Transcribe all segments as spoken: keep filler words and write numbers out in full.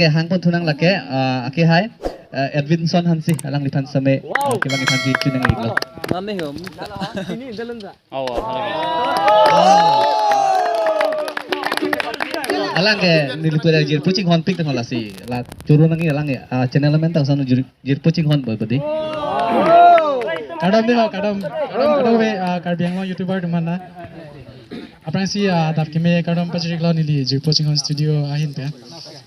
Ke hangpon thunang lake, ah, ake hai, eh, Edwinson Hanse, alangliphan same, ah, kevang iphan si chunang iklo. Mame ho, muka. Ini jalan sa. Oh, wow, halo. Alang ke neli pura jirpo chinghon pik tengah lasi. La choro nangji alang ya, ah, channel amen tang sanu jir, jirpo chinghon boy padi. Kardom dei ho, kardom, kardom, kardom ve, ah, Karbi Anglong YouTuber atum aphan. Aphrangsi, ah, adap keme kardom pajirlo neli jirpo chinghon studio ahin pen.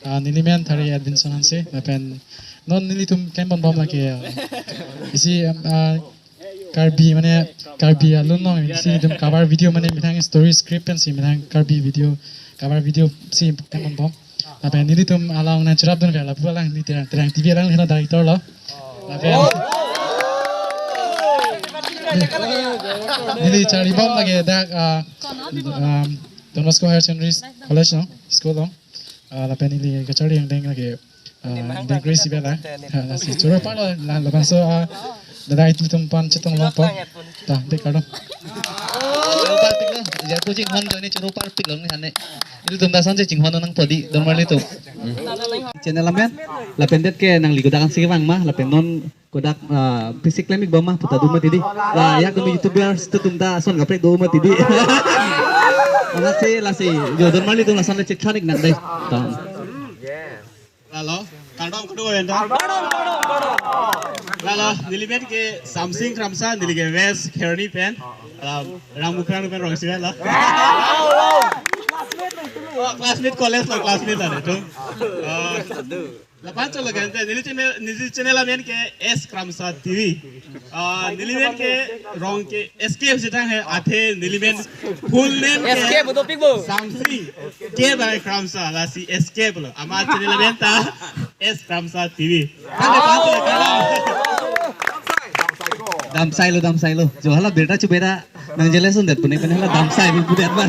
Ah, neli men thari Edwinson Hanse, lapen non nelitum klem ponbom lake, ah, isi, em, ah, Karbi mane Karbi alun along isi itum cover video mane methang story script pensi methang Karbi video cover video si klem ponbom. Lapen nelitum along nangcherapdun ke lapu alang neli Terang, Terang T V alang hena director lo. Lapen neli charlibom lake dak, ah, um, Don Bosco Higher Secondary College along, school along. Ah, lapen neli kacharli angdeng lake, ah, angdeng grace bela. Ha, lasi choro parlo, la, labangso, ah, dada ilitum aphan chetong longpo. Ta, dei kardom. Choro parpiklo, jirpo chinghon jone choro parpiklo ni hane. Ilitum dason che chinghon nangpo dei, don marli atum. Channel amen, lapen det ke nangli kodak ansi kevang ma, lapen non kodak, ah, pisi klem ik bom ma, puta do mati dei. La, ya kami YouTubers atum ta ason kaprek do mati dei. Lasi, lasi, jo don marli atum lason le chekhan ik nang dei. Ta. Lalo, kardom kudu enta. Lalo, neli men ke Samsing Kramsa, neli ke West Kheroni pen. Lalo, Rangmukrang pen rong siven la. Oh, classmate college lo, classmate la netum. Oh. Lapen cholo ke ente, neli channel, neli channel amen ke S Kramsa T V. Ah, neli men ke rong ke S K sitang he, athe neli men full name ke S K bodo pik bo. Samsing K by Kramsa, lasi S K pulo. Amat channel amen ta S Kramsa T V. Tangte pan cholo kardom. Damsai lo, damsai lo. Jo hala birta chubera nang jelas undet pune pune hala damsai pudet ban.